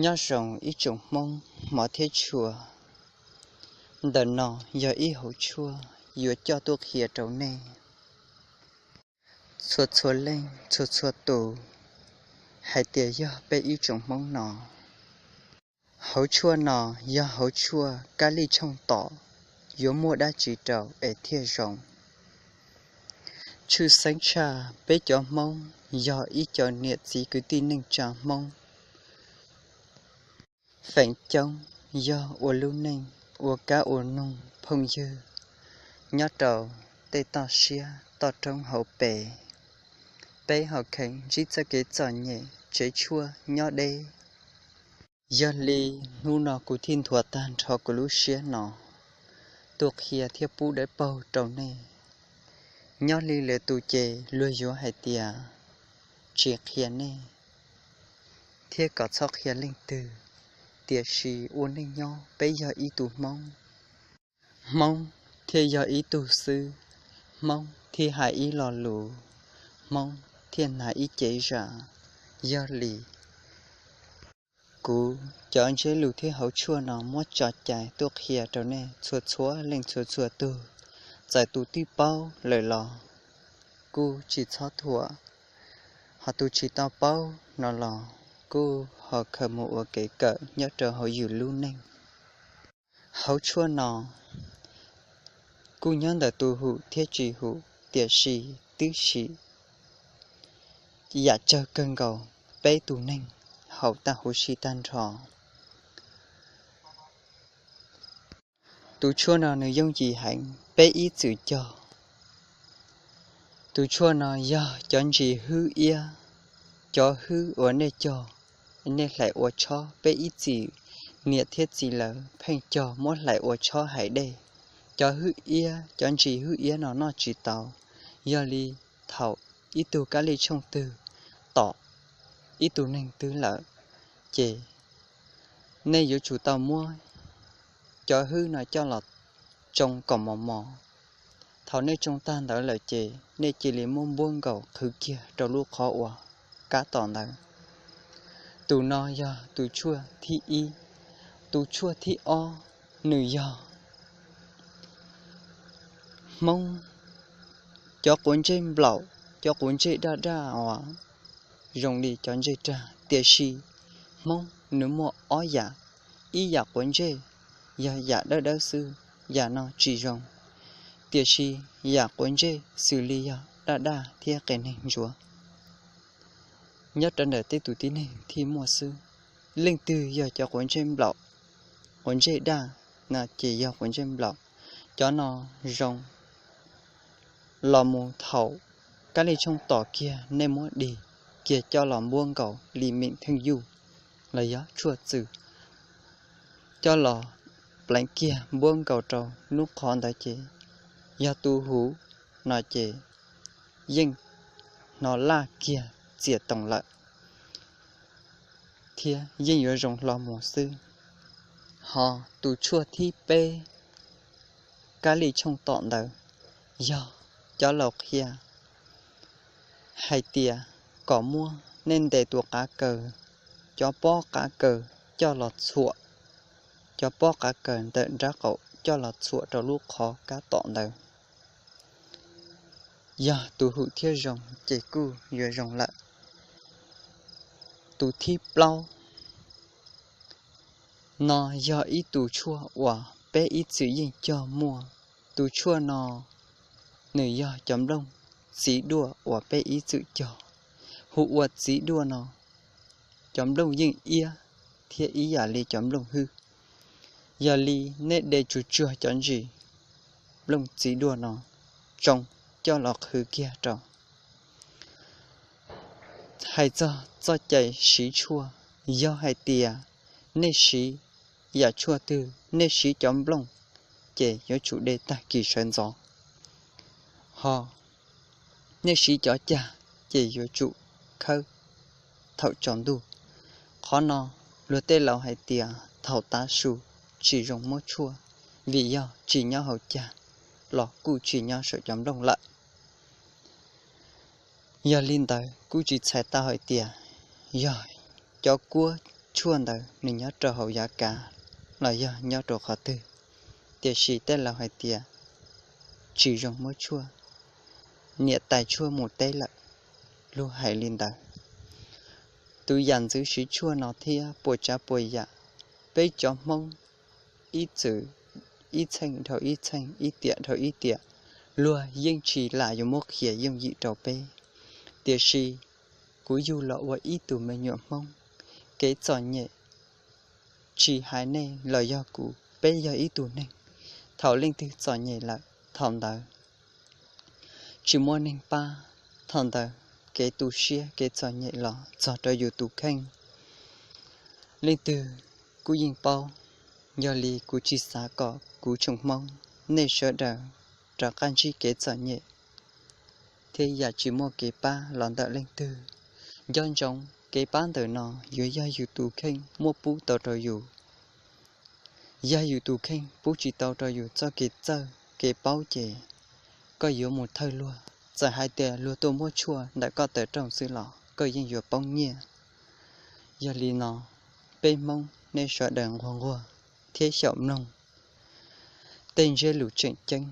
Nyob zoo ib tsoom Hmoob hmov thiab tshua, ntawm no yog ib hauv tshuaj yuav coj tuaj qhia rau nej txhua txhua leej txhua txhua tus hais tias yog peb ib tsoom Hmoob no. Hauv tshuaj no yog hauv tshuaj kab lij tshooj tom, yuav muaj dab tsi rau es thiaj zoo? Tshwj xeeb tshaj peb cov Hmoob yog ib cov niam txiv kwv tij neej tsa Hmoob feem coob yog ua lub neej ua kab ua noog phooj ywg nyob rau tej toj siab toj roob hauv pes. Peb ho kheev ntsib txoj kev txom nyem tsev tshuaj nyob deb. Yog li hnub no kuv thiaj nthuav tag nrho kuv lub siab no tuaj qhia thiab pub dawb paug rau nej. Nyob li lwm tus ces luag yuav hais tias tsis qhia nej thiab kom txhob qhia leej twg, tiam sis ua neej nyob peb yog ib tug Hmoob, Hmoob thiaj yog ib tug xwb, Hmoob thiaj hais ib lo lus, Hmoob thiaj hnav ib cev zam. Yog li kuv cov ntsej lus thiab hauv tshuaj no muab tso cai tuaj qhia rau nej txhua txhua leej txhua txhua tug. Txawm tus twb paub lawm los kuj tsis txhob thuam, ho tus tsis tau paub no los kuj ho khaws mus ua kev kawm nyob rau hauv yus lub neej. Hauv tshuaj no kuj nyob ntawm tus hum thiab tsis hum, tiam sis twb sim yam tsawg kawg nkaus peb tus neeg haus tag huv si tag nrho. Tus tshuaj no nws yooj yim heev, peb ib txwm cog. Tus tshuaj no yog cov ntsis hwb iab, cov hwb uas nej cog, nej hlais ua tshob, peb ib txwm niam thiab txiv lawv pheej cog muab hlais ua tshob hais dej. Cov hwb iab, cov ntsis hwb iab no noj tsis tau, yog li thaum ib tug kab lij tshooj twg tom ib tug neeg twg lawm, ces nej yuav tsum tau muab cov hwb no coj los tsoo kom mos mos. Thaum nej tsoo tag ntawd lawm ces nej cia li muab npuab nkaus qhwv kiag rau lub qhov uas kab tom ntawd. Tus no yog tus tshuaj thib ib. Tus tshuaj thib ob, nws yog Hmoob cov quav ntsej nplaum, cov quav ntsej daj daj uas zoo li cov ntsej rag, tiam sis Hmoob nws muaj ob yam, ib yam quav ntsej yog yam dawb dawb xwb, yam no tsis zoo, tiam sis yam quav ntsej xws li yog daj daj thiab qias neeg ntsuav nyob rau ntawm tej tus tib neeg thiaj muaj xwb. Leej twg yog cov quav ntsej nplaum, quav ntsej daj no ces yog quav ntsej nplaum. Cov no zoo los mus thaum kab lij tshooj tom kiag nej muab dig kiag coj los npuab nkaus li meem theej yuj los yog tshuaj txwm, coj los pleev kiag npuab nkaus rau lub qhov ntawd ces yog tus huv no ces yeej hnov laj kiag txias toos lawm thiab yeej yuav zoo hlo mus xwb. Ho tus tshuaj thib peb, kab lij tshooj tom ntawd, yog cov laus qhia hais tias kom muab nej ntes tus qav kaws, cov pob qav kaws coj los txhuam, cov pob qav kaws ntawm nraub qaum coj los txhuam rau lub qhov kab tom ntawd. Yog tus hum thiab zoo ces kuj yuav zoo lawm. Tus thib plaub no yog ib tus tshuaj uas peb ib txwm yeej cog muaj. Tus tshuaj no nws yog cov nplooj txiv duaj uas peb ib txwm cog. Hu ua txiv duaj no, cov nplooj yeej iab thiab ib yam li cov nplooj hwb. Yog li nej de tsuag tsuag cov ntsis nplooj txiv duaj no tsoo coj los qhwv kiag rau. Hais txog txoj cai siv tshuaj, yog hais tias nej siv yam tshuaj twg, nej siv cov nplooj, ces yuav tsum de tag kis sawv ntxov. Ho nej siv cov cag, ces yuav tsum khawb thaum tsaus ntuj. Qhov no luag tej laus hais tias thaum tav su tsis zoo muab tshuaj, vim yog tsis nyob hauv cag los kuj tsis nyob saum cov nplooj lawm. Yog li ntawd kuj tsis txhais tau hais tias yog cov kuab tshuaj ntawd nws nyob rau hauv yav kav los yog nyob rau qhov twg. Tiam sis tej laus hais tias tsis zoo muab tshuaj, niam tais tshuaj mus teb lawm. Luag hais li ntawd. Tus yam ntxwv siv tshuaj no thiab puas tsav puas yam, peb cov Hmoob ib txwm ib txheej dhau ib txheej, ib tiam dhau ib tiam, luag yeej tsis lam yuav muab qhia yooj yim rau peb. Tiam sis kuv yug los ua ib tug me nyuam Hmoob, kev txom nyem tsis hais nej los yog kuv, peb yog ib tug neeg, thaum leej twg txom nyem lawm thaum ntawd tsis muaj neeg pab. Thaum ntawd kev tu siab kev txom nyem los txog rau yus tus kheej, leej twg kuj yeej paub. Yog li kuv tsis xav kom kuv tsoom Hmoob nej sawv daws rov qab ntsib kev txom nyem thiab yam tsis muaj kev pab los ntawm leej twg. Nco ntsoov kev pab ntawm no yuav yog yus tus kheej muab pub tau rau yus. Yog yus tus kheej pub tsis tau rau yus txoj kev txawj kev paub ces koj yuav mus thawj luag, txawm hais tias luag tuaj muab tshuaj ntawm koj taw rooj xwb los koj yeej yuav poob nyiaj. Yog li no, peb Hmoob nej sawv daws nquag nquag thiab xyaum mloog tej ntsiab lus tseem ceeb